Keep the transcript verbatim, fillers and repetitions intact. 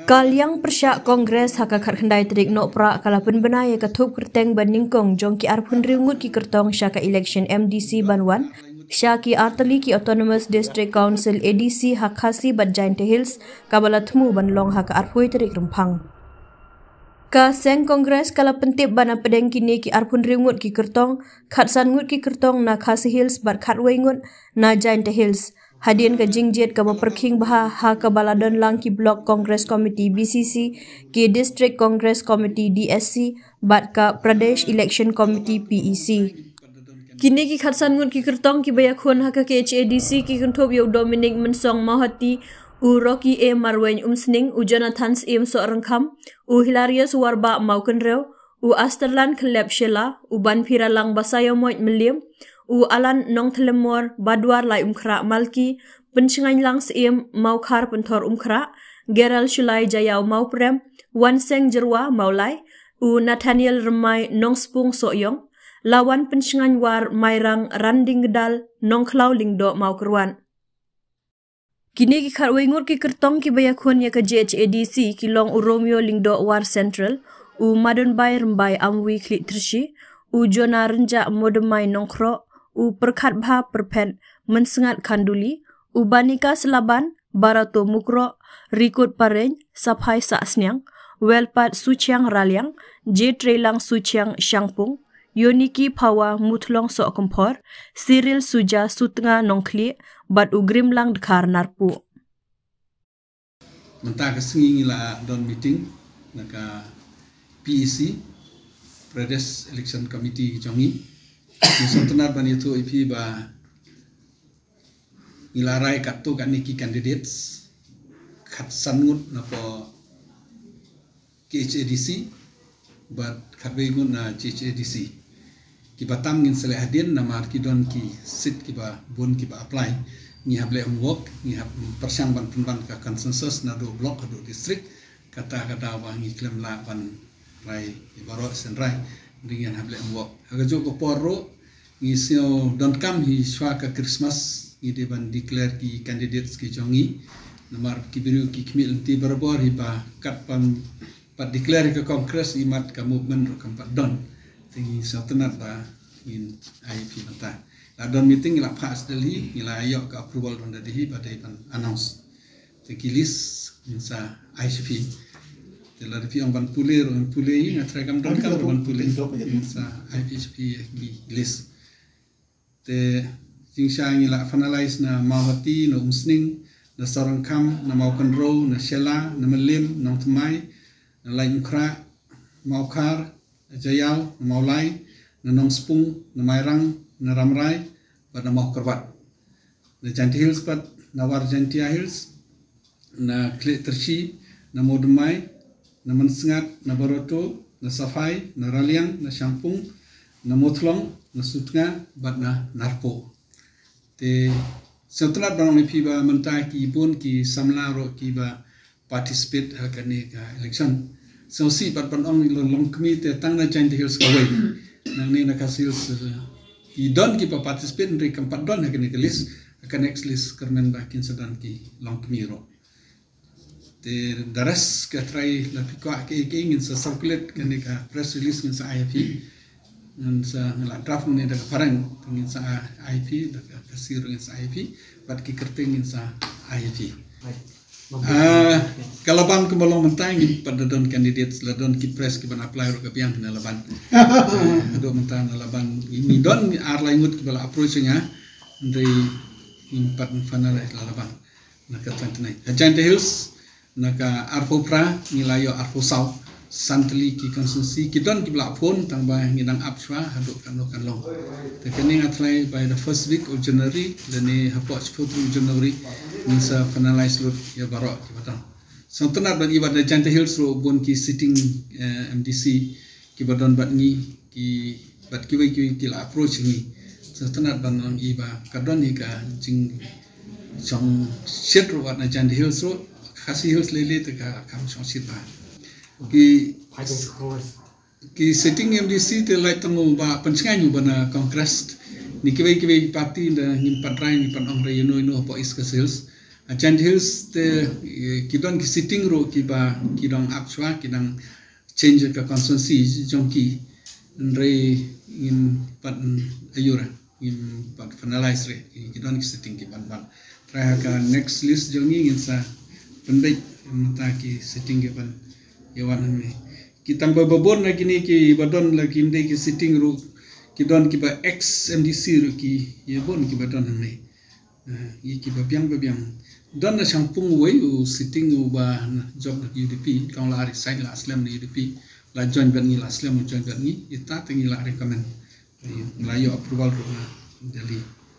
Ka liang pyrshah Congress ha ka khatkhyndai tarik Nohprah ka la pynbna ïa ka thup kyrteng ba nyngkong jong ki arphew hynriew ngut ki kyrtong sha ka election M D C ban wan sha ki artylli ki Autonomous District Council, A D C, ha Khasi bad Jaintia Hills, kaba la thmu ban long ha ka arphew tarik Rymphang. Ka seng Congress ka la pyntip ba na pdeng kine ki arphew hynriew ngut ki kyrtong, khatsan ngut ki kyrtong na Khasi Hills bad khatwei ngut na Jaintia Hills, hadien ka jingjied kaba pyrkhing bha ha kaba la don lang ki Block Congress Committee, B C C, ki District Congress Committee, D S C, bad ka Pradesh Election Committee, P E C. Kine ki khatsan ngut ki kyrtong kiba ïakhun ha ka K H A D C ki kynthup ïa u Dominic Mynsong Mawhati, u Rocky A Marwein Umsning, u Jonathan Syiem Sohryngkham, u Hilarius Warbah Mawkynrew, u Asterland Khyllep Shylla, u Banphiralang Basaiawmoit Mylliem, u Alan Nongthymmor Badwar Laitumkhrah Malki, Pynshngaiñlang Syiem Mawkhar Pynthor Umkhrah, Gerald Shullai Jaïaw Mawprem, Wanseng Jyrwa Mawlai, u Nathaniel Rymbai Nongspung Sohiong, Lawan Pynshngaiñ War Mairang Randing Kdal Nongkhlaw Lyngdoh Mawkyrwat. Kine ki khatwei ngut ki kyrtong kiba ïakhun ïa ka J H A D C ki long u Romeo Lyngdoh War Central, u Madonbai Rymbai Amwi Khliehtrshi, u Jonah Rynjah Modymmai Nongkhroh, u Pyrkhatbha Pyrphet Mynsngat Khanduli, u Banikas Laban Barato Mukroh, Rikut Pareng Saphai Sahsniang, Welpat Suchiang Raliang, J Treilang Suchiang Shangpung, Yoniki Phawa Muthlong Sohkymphor, Cyril Suja Sutnga Nongkhlieh, bad u Grimlang Dkhar Narpuh. Mynta ka sngi ngi la don meeting na ka P E C, Pradesh Election Committee jong ngi. Ngi sngewtynnat ban ïathuh ïa phi ba ngi la rai katto katne ki candidates, khatsan ngut napoh K H A D C bad khatwei ngut na J H A D C. Kiba tam ngin sa leh hadien namar ki don ki seat kiba bun kiba apply. Ngi hap leh homework, ngi hap pyrshang ban pynban ka consensus naduh block haduh district. Kata ka daw ba ngi khlem lah ban rai ïa baroh shen rai. Ngi hap leh homework. Ha kajuh ka por ruh ngi sngew donkam hi shuwa ka Christmas ngi dei ban declare ki candidates ki jong ngi. Namar ki briew ki khmih lynti barabor hi ba kat ban pat declare ka Congress imat ka movement ruh kam pat don. Te ngi sngewtynnat ba ngin ai phi mynta. La don meeting ngi la pass Delhi, ngi la ïoh ka approval don Delhi ba dei ban announce. Te ki list ngin sa ai sha phi. Te lada phi ong ban pule ruh ngin pule hi, nga trai kam don kam ruh ban pule. Ngin sa ai phi sha phi ki list. Te jingshisha ngi la finalize na Mawhati, na Umsning, na Sohryngkham, na Mawkynrew, na Shylla, na Mylliem, Nongthymmai, na Laitumkhrah, Mawkhar, na Jaïaw, na Mawlai, na Nongspung, na Mairang, na Rambrai, bad na Mawkyrwat. Na Jaintia Hills pat, na War Jaintia Hills, na Khliehtrshi, na Modymmai, na Mynsngat, na Barato, na Saphai, na Raliang, na Shangpung, na Muthlong, na Sutnga, bad na Narpuh. Te sngewtynnat ban ong ïa phi ba mynta ki bun ki samla ruh kiba participate ha kane ka election. Sngewsih pat ban ong ïa la Longkmie te tang na Jaintia Hills kawei. Nangne na Khasi Hills, eh, ki don kiba participate hynrei kam pat don ha kane ka list, ha ka next list kyrmen ba kin sa don ki Longkmie ruh. Te the rest ka trai la phi kwah kaei kaei ngin sa circulate kane ka press release ngin sa ai ha phi. Ngin sa, nga la draft ne da ka phareng, ngin sa ai ha phi, da ka Khasi ruh ngin sa ai ha phi, bad ki kyrteng ngin sa ai ha phi. Ah, ka Laban kumba long mynta ngim pat da don candidates, la don ki press kiban apply ruh ka biang na Laban. Ah, haduh mynta na Laban ngi don ar lai ngut kiba la approach ïa nga, hynrei ngim pat finalize la Laban. Na ka twenty-nine. Ha Jaintia Hills, na ka arphew phra, ngi la ïoh arphew saw. San tylli ki constituency, ki don kiba la phone, tang ba ngi dang ap shuwa, haduh katno kan long. Te kane nga tharai by the first week of January, lane hapoh shiphew tarik January, ngin sa finalize lut ïa baroh kiba don. Sngewtynnat ban ïa bad na Jaintia Hills ruh bun ki sitting, eh, M D C, kiba don bad ngi, ki bad kiwei kiwei ki la approach ngi. Sngewtynnat ban ong ïa ba ka don hi ka jingshongshit ruh wat na Jaintia Hills ruh, Khasi Hills lei lei te ka kam shongshit ba. Ki, ki sitting M D C te lait tang ba pynshngaiñ ba na Congress. Ni kiwei kiwei party da ngim pat rai, ngim pat ong rai ïano ïano hapoh East Khasi Hills. Jaintia Hills te, eh, ki don ki seating ruh kiba ki dang akchwa, ki dang change ka constituency jong ki. Hynrei ngim pat aiu re, ngim pat finalize re, ki don ki seating ki ban ban. Trai ha ka next list jong ngi ngin sa pynbeit mynta ki seating ki ban ïa wan hangne. Ki tang ba bun na kine kiba don la kim dei ki seating ruh, ki don kiba ex M D C ruh ki ïa bun kiba don hangne. Eh, ïa kiba biang ba biang. Don na Shangpung wei u seating uba jop na U D P, tang la resign la slem na U D P, la join bad ngi, la slem u join bad ngi, ita te ngi la recommend. La ïoh approval ruh na Delhi.